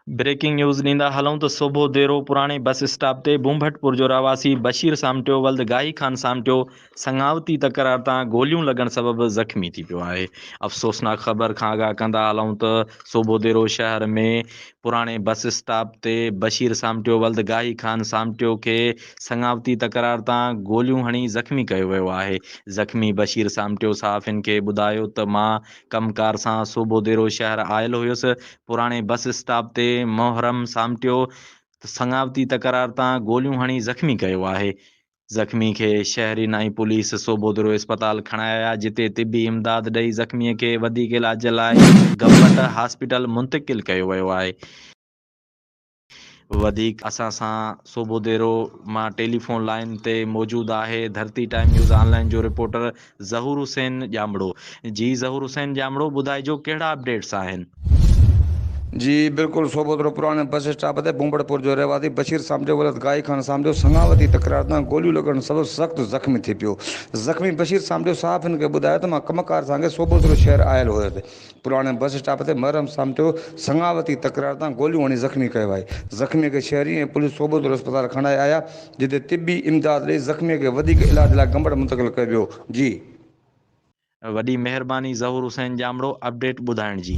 Breaking news ڏيندا هلون ته سوڀو ديرو پراڻي بس اسٽاپ تي بومڀٽ پور جو رهواسي بشير سامٽيو ولد گاهي خان سامٽيو سڱاوتي تڪرار تان گوليون لڳڻ سبب زخمي ٿي پيو آهي. افسوسناڪ خبر کان آگاهه ڪندا هلون ته سوڀو ديرو شهر ۾ پراڻي بس اسٽاپ تي بشير سامٽيو ولد گاهي خان سامٽيو کي سڱاوتي تڪرار تان گوليون هڻي زخمي ڪيو ويو آهي. زخمي بشير سامٽيو صحافين کي ٻڌايو ته مان ڪم ڪار سان سوڀوديرو شهر آيل هيس، پراڻي بس اسٽاپ تي محرم سامٽيو سڱاوتي تڪرار تان گوليون هڻي زخمي ڪيو آهي. زخمي کي شهرين ۽ پوليس سوڀوديرو اسپتال کڻائي آيا جتي طبي امداد ڏئي زخمي کي وڌيڪ علاج لاء گمبٽ هاسپيٽل منتقل ڪيو ويو آهي. وڌيڪ اسان سان سوڀوديرو مان ٽيليفون لائين تي موجود آهي ڌرتي ٽائيم نيوز آن لائين جو رپورٽر ظهور حسين ڄامڙو جي ظهور حسين ڄامڙو ٻڌائجو ڪهڙا اپڊيٽس آهن. جي بلڪل سوڀوديرو پراڻي بس اسٽاپ تي بومبڙ پور جو رهواسي بشير سامجو ولد گاهي خان سامجو سڱاوتي تڪرار تان گوليون لڳڻ سبب سخت زخمي ٿي پيو زخمي بشير سامجو صحافين کي ٻڌايو ته مان ڪم ڪار سانگي سوڀوديرو شهر آيل هيس پراڻي بس اسٽاپ تي محرم سامٽيو سڱاوتي تڪرار تان گوليون هڻي زخمي ڪيو آهي. زخمي کي شهري ۽ پوليس صوبودر اسپتال کڻائي آيا جتي طبي امداد ڏئي زخمي کي وڌيڪ علاج لاء گمبٽ منتقل ڪيو ويو. جي. وڏي مهرباني ظهور حسين ڄامڙو اپڊيٽ ٻڌائڻ جي.